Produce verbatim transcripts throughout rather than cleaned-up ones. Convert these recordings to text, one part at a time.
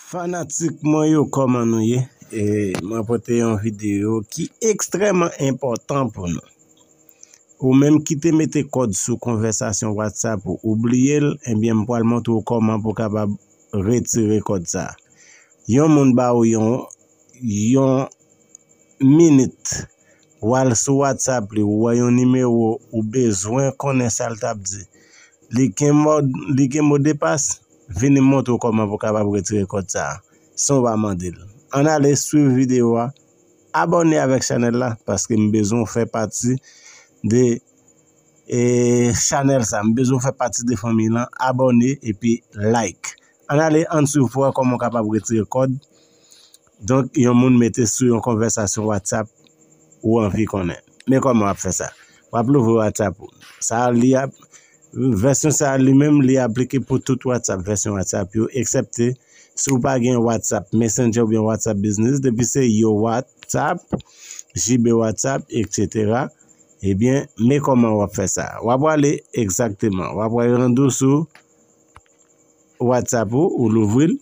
Fanatik mwen yo, kòman nou ye? E, mwen pote yon videyo ki ekstrèman enpòtan pou nou. Ou menm ki te mete kòd sou konvèsasyon WhatsApp ou, ou bliye l, ebyen, m pral montre w kòman pou w kapab retire kòd sa a. Yon moun ba ou yon, yon minit, w al sou WhatsApp li, ou wè yon nimewo, ou bezwen konnen sa l t ap di. Li gen mòd, li gen modepas, vini m montre w kòman pou w kapab retire kòd sa a, san w pa mande l. Ann ale swiv videyo a, abòne avèk chanèl la, paske m bezwen w fè pati de, e, chanèl sa, m bezwen w fè pati de fanmi lan, abòne epi like. Ann ale, ann swiv pou wè kòman w kapab retire kòd. Donk, yon moun mete sou yon konvèsasyon WhatsApp ou anvi konnen. Men kòman w ap fè sa. W ap louvri WhatsApp ou. Sa a, li ap, vèsyon sa a li menm, li aplike pou tout WhatsApp, vèsyon WhatsApp yo, eksepte si w pa gen WhatsApp Messenger oubyen WhatsApp Business, depi se yo WhatsApp, J B WhatsApp, etsetera. Ebyen, men kòman w ap fè sa. W ap prale egzakteman. W ap prale nan dosye WhatsApp ou, ou louvri l.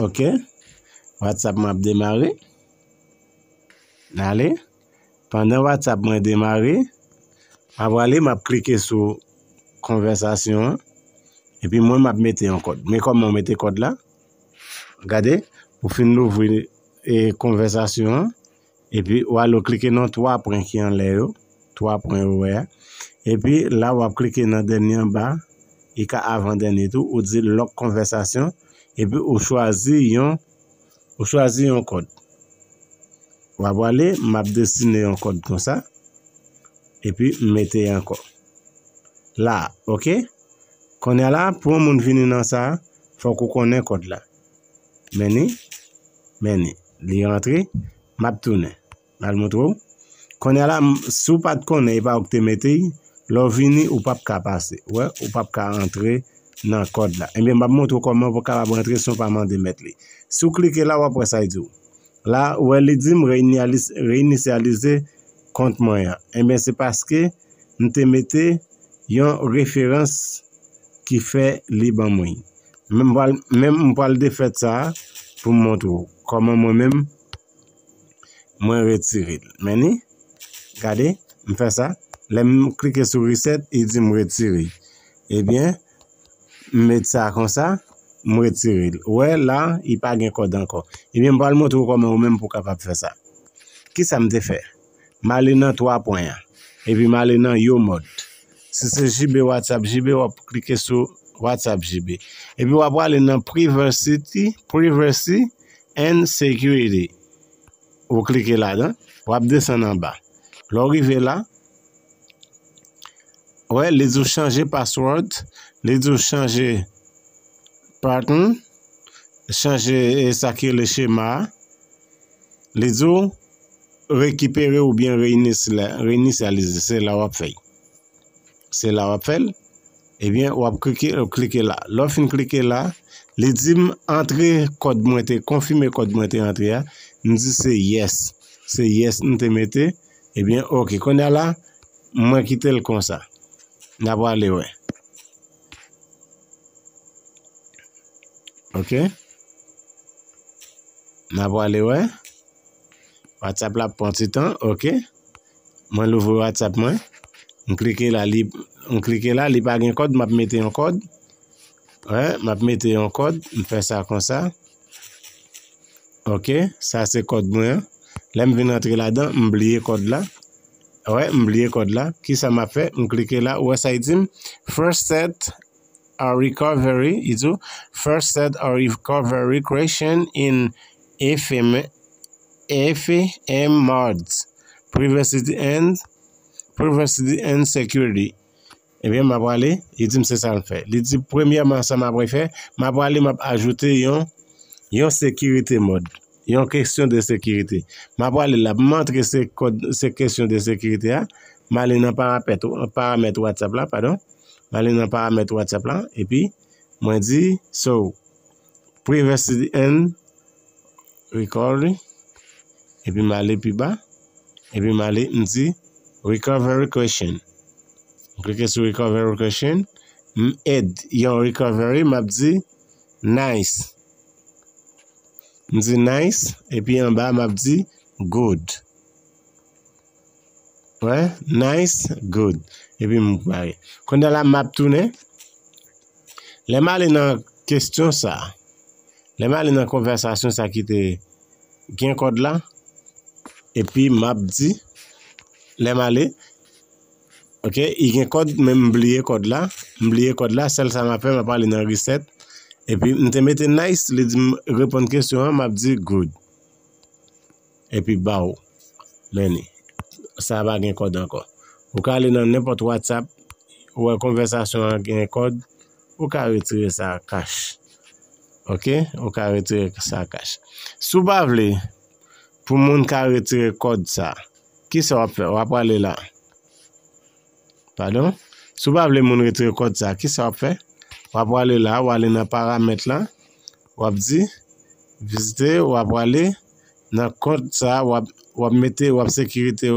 Ok. WhatsApp mwen ap demare. Ale. Pandan WhatsApp mwen demare, m ap prale, m ap klike sou konvèsasyon an. Epi mwen, m ap mete yon kòd. Men kòman w mete kòd la? Gade, ou fin louvri, e, konvèsasyon an. Epi, w al ou klike nan twa pwen ki anlè yo. Twa pwen ou wè a. Epi, la, w ap klike nan dènye anba. Li ka avan dènye tou. Ou di lòk konvèsasyon. Epi, ou chwazi yon, ou chwazi yon kòd. W ap prale, m ap desine yon kòd konsa. Epi, m mete ankò. La, ok? Kounye a la, pou yon moun vini nan sa, fòk ou konnen kòd la. Men ni, men ni. Li rantre, m ap tounen. M al montre w. Kounye a la, m, si w pa t konnen, e pa ou ki te mete l, lè w vini, ou p ap ka pase. Ou wè, ou p ap ka antre nan kòd la. Ebyen, m ap montre w kòman pou w kapab rantre san w pa mande mèt li. Si w klike la, w ap wè sa l di w. La, ou wè, li di m reyinyalis-, reyinisyalize kont mwen an. Ebyen, se paske m te mete yon referans ki fè li ban mwen. Men m pral, men m pral defèt sa a pou m montre w kòman mwen menm mwen retire l. Men ni, gade, m fè sa. Lè m klike sou reset, li di m retire. Ebyen, m met sa konsa, m retire l. Ou wè, la, li pa gen kòd ankò. Ebyen, m pral montre w kòman ou menm pou w kapab fè sa. Kisa m te fè? M ale nan twa pwen an. Epi m ale nan yo mòd. Si se J B WhatsApp J B, w ap klike sou WhatsApp J B. Epi w ap prale nan privacy, privacy and security. Ou klike ladan, w ap desann anba. Lè w rive la, wè, li di w chanje password, li di w chanje pattern, chanje, e, sa ki rele chema a. Li di w rekipere oubyen reyinisi-, reyinisyalize, se la w ap fè l. Se la w ap fè l. Ebyen, w ap klike, klike la. Lè w fin klike la, li di m antre kòd mwen te, konfime kòd mwen te antre a. M di se yes. Se yes m te mete. Ebyen, ok. Kounye a la, mwen kite l konsa. N a prale wè. Ok. N a prale wè. WhatsApp la ap pran ti tan, ok. Mwen louvri WhatsApp mwen. M klike la, li, m klike la, li pa gen kòd, m ap mete yon kòd. Wè, m ap mete yon kòd, m fè sa konsa. Ok, sa se kòd mwen an. Lè m vin antre ladan, m bliye kòd la. Wè, m bliye kòd la. Kisa m ap fè? M klike la, ou wè sa l di m? First set a recovery, li di w, first set a recovery question in F M, F M mods, privacy and, privacy and security. Ebyen, m ap prale, li di m se sa l fè. Li di, premyèman, sa m ap fè, m ap prale, m ap ajoute yon, yon sekirite mòd, yon kesyon de sekirite. M ap prale la, m antre se kòd, se kesyon de sekirite a, m ale nan parapèt, paramèt WhatsApp la, padon. M ale nan paramèt WhatsApp la, epi mwen di, so, privacy and recovery, epi m ale pi ba, epi m ale, m di, recovery question. M klike sou recovery question, m add yon recovery, m ap di, nice. M di nice, epi anba m ap di good. Wè, nice, good. Epi m pare. Kounye a la, m ap tounen. Lè m ale nan kesyon sa, lè m ale nan konvèsasyon sa ki te gen kòd la, epi m ap di, lè m ale, ok, i gen kòd, men m bliye kòd la, m bliye kòd la, sèl sa m ap fè, m ap ale nan reset, epi m te mete nice, li di m reponn kesyon an, m ap di good. Epi ba w. Men li. Sa pa gen kòd ankò. Ou ka ale nan nenpòt WhatsApp, ou wè konvèsasyon an gen kòd, ou ka retire sa cache. Ok? Ou ka retire sa cache. Si w pa vle pou moun ka retire kòd sa, kisa w ap fè? W ap prale la. Padon? Si w pa vle moun retire kòd sa, kisa w ap fè? W ap prale la, w ale nan paramèt la, w ap di, vizite, w ap prale nan kont sa, w ap, w ap mete, w ap sekirite,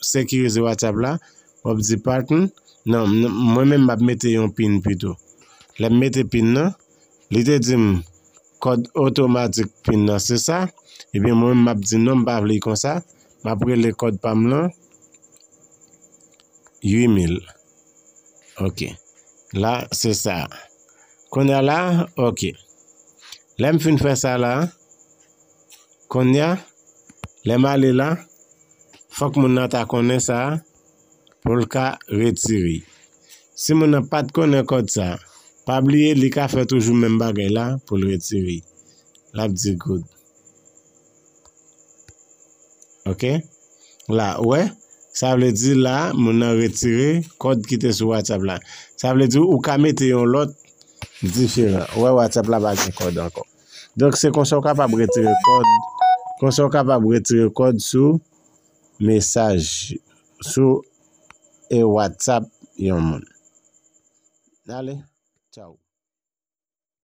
sekirize WhatsApp la, w ap di pattern. Non, m, mwen menm m ap mete yon pin pito. Lè m mete pin nan, li te di m kòd otomatik pin nan se sa, ebyen mwen menm m ap di non, m pa vle l konsa, m ap rele kòd pa m lan, uit mil. Ok. La, se sa. Kounye a la, ok. Lè m fin fè sa la, kounye a, lè m ale la, fòk moun nan ta konnen sa pou l ka retire. Si moun nan pa t konnen kòd sa, pa bliye li ka fè toujou menm bagay la pou l retire. L ap di good. Ok? La, ou wè? Sa vle di la, moun nan retire kòd ki te sou WhatsApp la. Sa vle di ou ka mete yon lòt diferan. Ou wè WhatsApp la pa gen kòd ankò. Donk, se konsa w kapab retire kòd. Konsa w kapab retire kòd sou mesaj, sou e WhatsApp yon moun. Ale, tchaw.